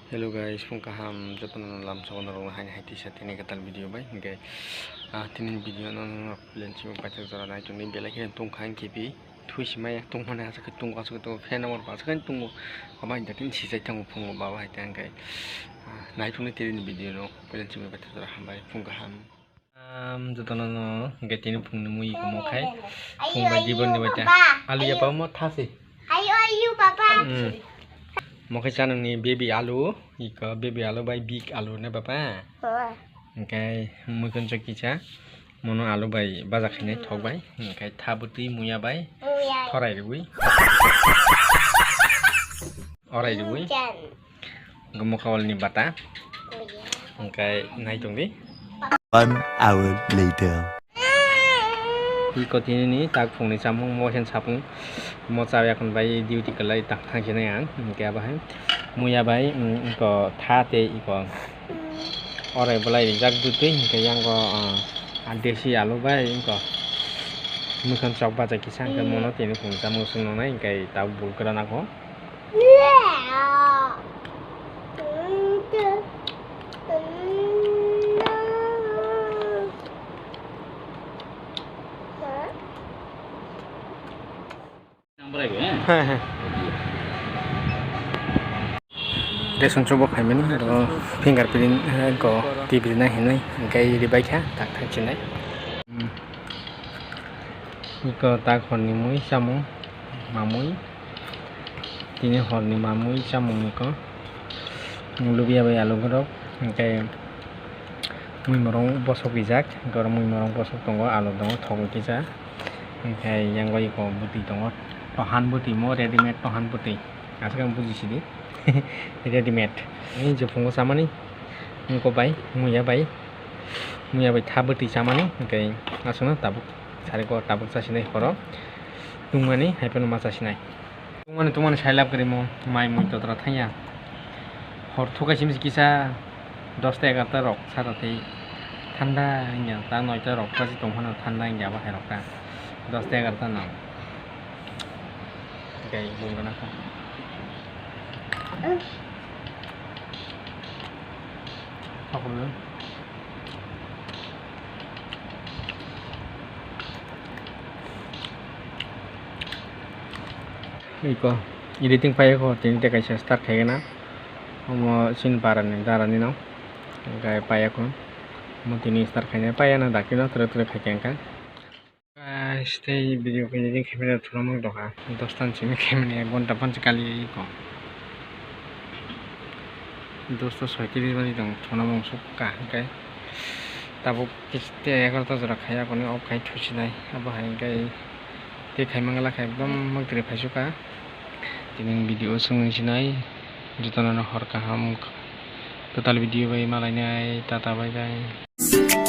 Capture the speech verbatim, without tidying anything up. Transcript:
Hello guys, phung kaham jotono lamsogo norokno haini hai tisa tini kwtal video bai. Hinkhe, ah, tini video no norok lensi paithak jora nai tongni belai kheno tongkha hinkhe pi thui simaya tongmani aswk khe tongo, aswk khe tongo, fan no aswk khe tongo. Abo hai tini sijai thango phungo baba hai tang khe, ah, nai tongni tini video no lensi paithak jora hambai phung kaham. Am, jotono no, hwnkhe tini phungni mui iko mokhai. Phung bai dibor ni bai ta. Alu ya pamo thasi. Ayo, ayo, papa. Hmm. Mokhai chanungni baby alu, iko baby alu bai big alu ne papa. Hwnkhe muikhon chok kisa, mono alu bai baja khainai thok bai, hwnkhe tha bwtwi muya bai, thorai rwui. Orai rwui. Hwnkhe mokha walni bata. Hwnkhe nai tongdi. One hour later. Iko tinini tak phungni chamung, mosen sapung, mocha yakon bai duty kwlai tak thangsinai ang. Hwnkhe abo hai muya bai, mm, iko tha tei iko orai bolai rijak bwtwi, hwnkhe yango, ah, desi alu bai iko muikhon chok bacha kisa, hwnkhe mono tini phungni chamung swngnai, hwnkhe tabuk bul kwrwna kho. Ration chubo khaimani, oro fingerprint, eh, ko T V nai hinwi, hwnkhe iri baikha, tak thak chinai. Hmm. Iko tak horni mui chamung, mamui. Tini horni mamui chamung iko. Lubia bai alu gorok, hwnkhe mui morong bosok rijak, iko mui morong bosok tongo, alu tongo, thok kisa. Hwnkhe yango iko bwtwi tongo, tohan bwtwi mo, readymade tohan bwtwi. Aswk ang buji sidi. Readymade. Ani jephungo chamani. Wngkok bai, muya bai. Muya bai tha bwtwi chamani. Hwnkhe aswkno tabuk sari kok tabuk chasinai horo. Tungmani hai phano ma chasinai. Tungmani tungmani sai lab kwrwi mo. Mai mui totra thangya. Hor thukai simi kisa dosta egarta rok sara tei thanda wngya. Ta noita rok basi tong phano thanda wngya abo hai rok ta. Dosta egarta nang. Gai bung gana kha. Apa belum? Iko editing payakho tini tei kaisa start khaigana. Omo sin barani darani no. Gai payakho. Omo tini start khaina payana dakino tere tere khaikha wngkha. Guys, tei video khe nini khe mene thuna mang doha. Dos tan simi khe mene ek ghonta phan se kali ko. Dos ta soitris bani tong thuna mang suk ka hwnkhe. Tabuk kis-, tei egarota jora khai aboni off khai thusinai. Abo hai hwnkhe tei khai mangala khai ekdom mang tiri phai suk ka. Tini video o swngwi sinai. Jotono no hor kaham. Kwtal video bai malainai. Tata bye bye.